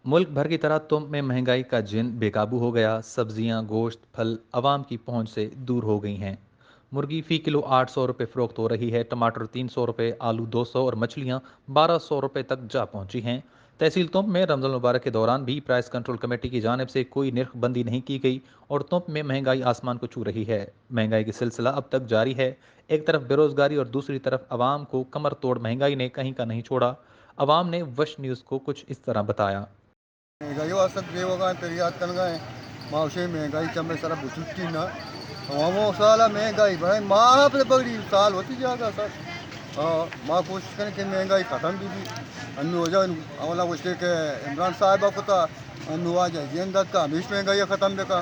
ملک بھر کی طرح تمپ میں مہنگائی کا جن بے قابو ہو گیا۔ سبزیاں، گوشت، پھل عوام کی پہنچ سے دور ہو گئی ہیں۔ مرغی فی کلو آٹھ سو روپے فروخت ہو رہی ہے، ٹماٹر تین سو روپے، آلو دو سو اور مچھلیاں بارہ سو روپے تک جا پہنچی ہیں۔ تحصیل تمپ میں رمضان المبارک کے دوران بھی پرائس کنٹرول کمیٹی کی جانب سے کوئی نرخ بندی نہیں کی گئی اور تمپ میں مہنگائی آسمان کو چھو رہی ہے۔ مہنگائی کا سلسلہ اب تک جاری ہے۔ ایک طرف بے روزگاری اور دوسری طرف عوام کو کمر توڑ مہنگائی نے کہیں کا نہیں چھوڑا۔ عوام نے وش نیوز کو کچھ اس طرح بتایا۔ مہنگائی واسطہ دیوگا ہیں، پریات کنگا ہیں۔ ما اسے مہنگائی چمے سرا بچوٹی نا۔ ہمو سالا مہنگائی بڑے ما پہ بگڑی سال ہوتی جاگا سر۔ ہاں، ما کوشش کریں کہ مہنگائی ختم بھی بھی۔ انو وجہ اولا گوشتے کہ عمران صاحب کتا، انو واجہ زیندت کا ہمیش مہنگائی ختم بکا۔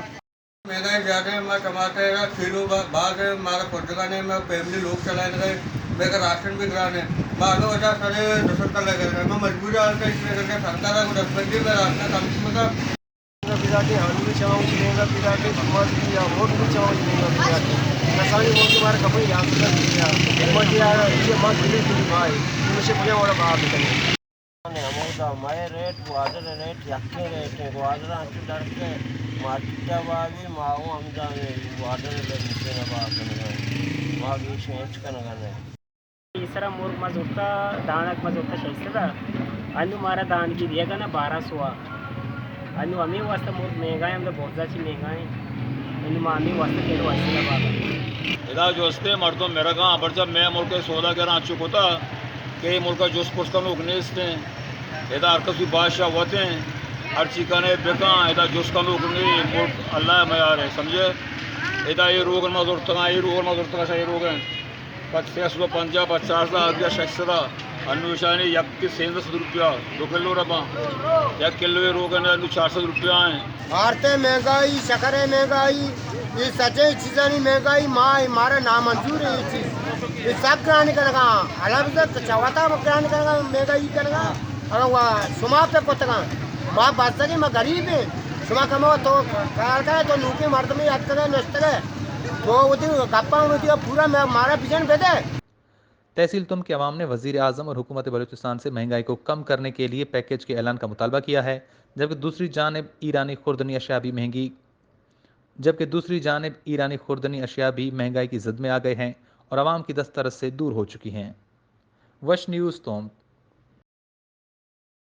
مہنگائی زیادہ ہے، ما کماتے ہیں، کلو با-، باز ہے، مارا پرزگانے میں فیملی لوگ چلائیں گے، میں کا راشن بھی کرانے، مارا وجہ سارے دس کر لگے گا، میں مجبوری حال کا اس میں کرتے سرکار کو دس بجے میں راشن کم سے کم۔ مہنگا پیدا کے، آلو بھی چاہوں، مہنگا پیدا کے، سماج بھی یا ووٹ بھی چاہوں، مہنگا پیدا کے۔ کسانی ووٹ کے بارے کپڑے یاد کر دیا۔ مجھے آ رہا ہے، یہ مت دلی دلی بھائی، مجھے بڑا بڑا بات ہے۔ ہمودا مئے ریٹ، گوادر ءِ ریٹ یکیں ریٹ ایں۔ گوادر ءَ انچو درکے مارکیٹ ءَ بابی، ما اوں ہمدا گوادر ءِ ریٹ ءَ بہا کنگ ءَ ایں۔ ما گیش ہچ کنگ ءَ نہ ایں۔ پیسرا مرگ ما زرتا، دانک ما زرتا شش سد ءَ۔ انو مارا دانکی دیگ ءَ نہ بارہ سو ءَ۔ انو ہمے واسطہ مرگ مہنگا ایں، ہمدا برزا چی مہنگا ایں۔ انو ما ہمے واسطہ کلو ہشت سد ءَ بہا کنگ ءَ ایں۔ ادا جستے مردم مرگاں، پرچا مئے ملک ءِ سوداگراں انچو کتا کہ اے ملک ءَ جست پرس کنوک نیست ایں۔ ادا ہر کسی بادشاہ وت ایں، ہرچی کنے بکاں، ادا جست کنوک نی، ملک اللہ ءِ میار ایں، سمجھے؟ ادا اے روگن ما زرتگاں، اے روگن ما زرتگاں، شہ اے روگن۔ پد سئے سد ءُ پنجاہ، پد چار سد، آگیا شش سد ءَ۔ انوشانی یک کہ سیزدہ سد روپیہ دو کلو رباں، یک کلو روگن انو چار سد روپیہ ایں۔ بھارت ءِ مہنگائی، شکر ءِ مہنگائی، اے سجیں چیزانی مہنگائی ما، مارا نامنظور ایں اے چیز۔ اے سک گران کنگا، حلب چہ وتا گران کنگا، مہنگائی کنگا۔ اگاں وا شما پہ کتگاں، ما بستگیں، ما غریب ایں۔ شما کمو تو کار کنے، تو نوکیں مردمے اتکگے، نشتگے، تو وتی گپاں وتی پورا مارا بجن بدے۔ تحصیل تمپ کے عوام نے وزیر اعظم اور حکومت بلوچستان سے مہنگائی کو کم کرنے کے لیے پیکیج کے اعلان کا مطالبہ کیا ہے، جبکہ دوسری جانب ایرانی خوردنی اشیاء بھی مہنگی جبکہ دوسری جانب ایرانی خوردنی اشیاء بھی مہنگائی کی زد میں آ گئے ہیں اور عوام کی دسترس سے دور ہو چکی ہیں۔ وش نیوز تمپ۔